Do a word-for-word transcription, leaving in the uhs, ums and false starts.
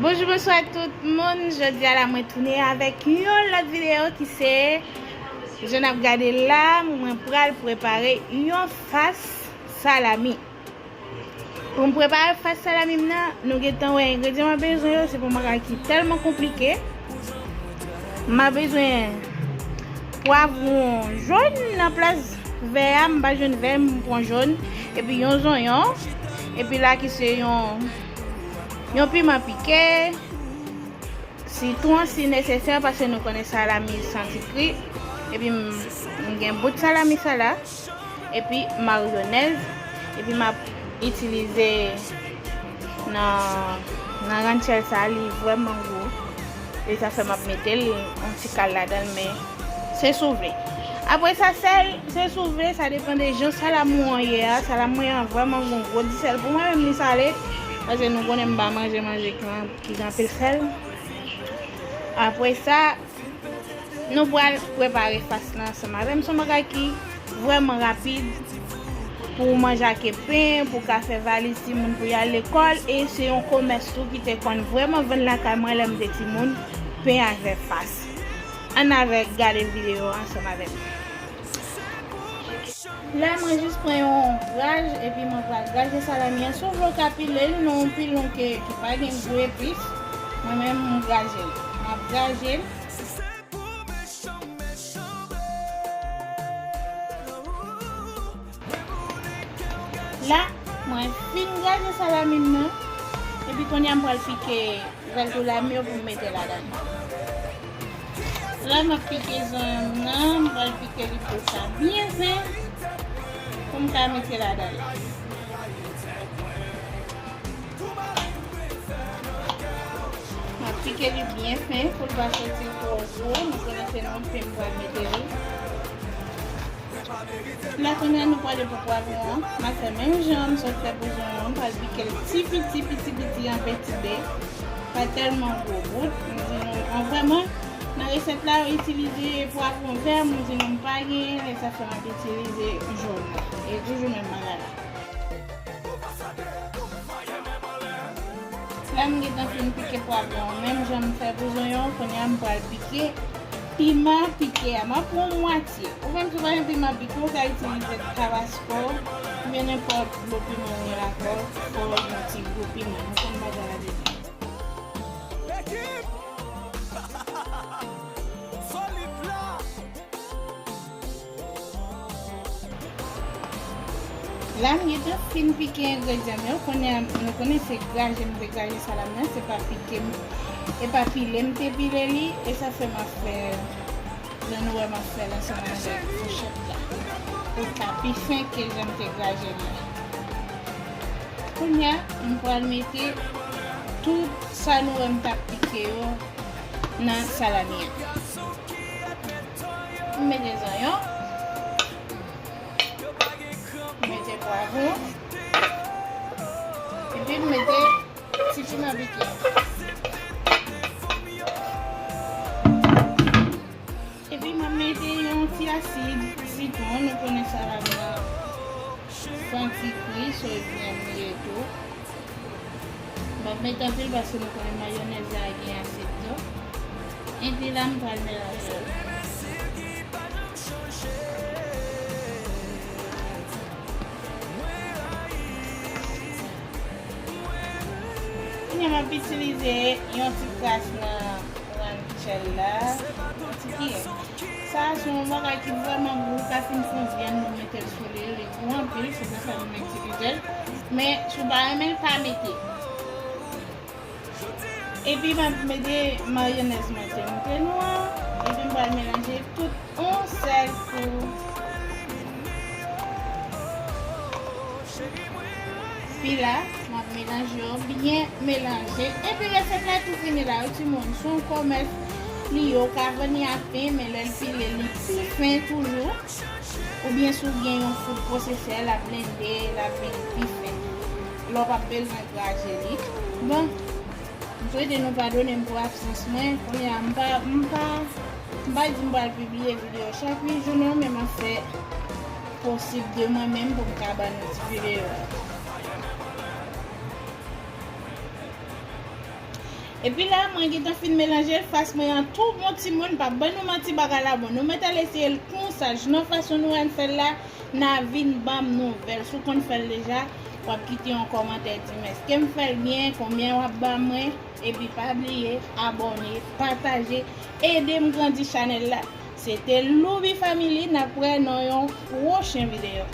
Bonjou, bonswa tout moun. Jodi a la, mwen tounen avèk yon lòt videyo ki se, jan n ap gade la, mwen pral prepare yon fas salami. Pou m prepare fas salami m nan, nou gentan wè engredyan m ap bezwen yo, se pou yon bagay ki tèlman konplike. M ap bezwen pwavwon jòn nan plas vè a, m pa jwenn vè, m pran jòn, epi yon zonyon, epi la ki se yon, yon piman pike, sitwon si nesesè, paske nou konnen salami santi kri, epi m, m gen bout salami sa la, epi mayonèz, epi m ap itilize nan, nan ranchèl sa, li vrèman gou. E sa fè m ap mete l yon ti kal ladan l, men se si w vle. Apre sa, sèl, se si w vle, sa depann de jan salam ou an ye a. Salam mwen an vrèman gon gwo ti sèl. Pou mwen menm, li sale, paske nou konnen m pa manje manje ki gen, ki gen anpil sèl. Apre sa, nou pral prepare fas lan ansanm avè m. Se yon bagay ki vrèman rapid pou w manje ak pen, pou w ka fè valiz timoun pou y al lekòl, e se yon komès tou ki te konn vrèman vann lakay mwen lè m te timoun, pen avè fas. Ann avè gade videyo a ansanm avè m. La, mwen jis pran yon graj, epi mwen pral graje salami an. Si w vle, w ka pile l nan yon pilon ke, ki pa gen gwo epis. Mwen menm, m graje l. M ap graje l. La, mwen fin graje salami m nan. Epi kounye a, m pral pike vèl tou lami yo pou m mete ladan. La, m ap pike zonyon m nan, m pral pike li pou l ka byen fen, pou m ka mete ladan. M ap pike li byen fen pou l pa soti twò gwo. Nou konnen se nan pen m pral mete li. La, kounye a, nou prale pou pwavwon an. M ap fè menm jan m sot fè pou zonyon an, m pral pike l ti piti, piti, piti, an peti de. Pa tèlman gwo bout. M di nou, an vrèman, nan resèt la, yo itilize pwavwon vè, m di nou, m pa genyen, e sa fè m ap itilize jòn nan. E toujou menm bagay la. La, m gentan fin pike pwavwon an. Menm jan m fè pou zonyon, kounye a m pral pike piman pike a. M ap pran mwatye. Ou menm, si w pa gen piman pike, ou ka itilize tabasko, oubyen nenpòt gwo piman ou gen lakay ou, fò yon ti gwo piman. Nou konn bagay la deja. Ekip! Solid la! La, m gentan fin pike engredyan m yo. Kounye a, nou konnen se graje m te graje salam nan, se pa pike m, e pa pile m te pile li, e sa fè m ap fè, jan nou wè m ap fè l ansanm avèk fouchèt la. Pou l ka pi fen ke jan m te graje l la. Kounye a, m pral mete tout sa nou wè m t ap pike yo nan salami an. M mete zonyon, m mete pwavwon, epi m mete ti piman pike. Epi m ap mete yon ti asid sitwon, nou konnen salam nan santi kri, so epi m mete tou. M p ap mete anpil paske nou konnen mayonèz la gen asid tou. Epi la, m pral melanje l. Kounye a, m ap itilize yon ti kras nan ranchèl la, yon ti kiyè. Sa a se yon bagay ki vrèman gou, ou ka fin fè yon vyann, nou mete l sou li, li gou anpil, se pou sa nou met ti pidèl. Men, si w pa renmen l, pa mete. Epi m ap mete mayonèz mwen te moute nou an, epi m pral melanje tout yon sèl kou. Pi la, m ap melanje yo byen melanje. Epi resèt la tou fini la, wi timoun. Se yon komès li ye, ou ka vann li ak pen, men lè l pile, li pi fen toujou. Oubyen si w gen yon foud pwosese, l ap blende, l ap vin pi fen. Lè w p ap bezwen graje li. Bon, m swete nou padone m pou absans mwen. Kounye a, m pa, m pa, m pa di m pral pibliye videyo chak uit jou non, men m ap fè posib de mwen menm pou m ka ba nou ti videyo. Epi la, mwen gentan fin melanje l, fas mwen an tou bon timoun, pa ban nou manti bagay la bon. Nou mèt al eseye l konsa, jan fason nou wè n fè l la, n a vin ban m nouvèl. Si w konn fè l deja, w ap kite yon kòmantè di m èske m fè l byen, konbyen w ap ban mwen, epi pa bliye abòne, pataje, ede m grandi chanèl la. Se te Louby Family, n ap wè nan yon pwochen videyo.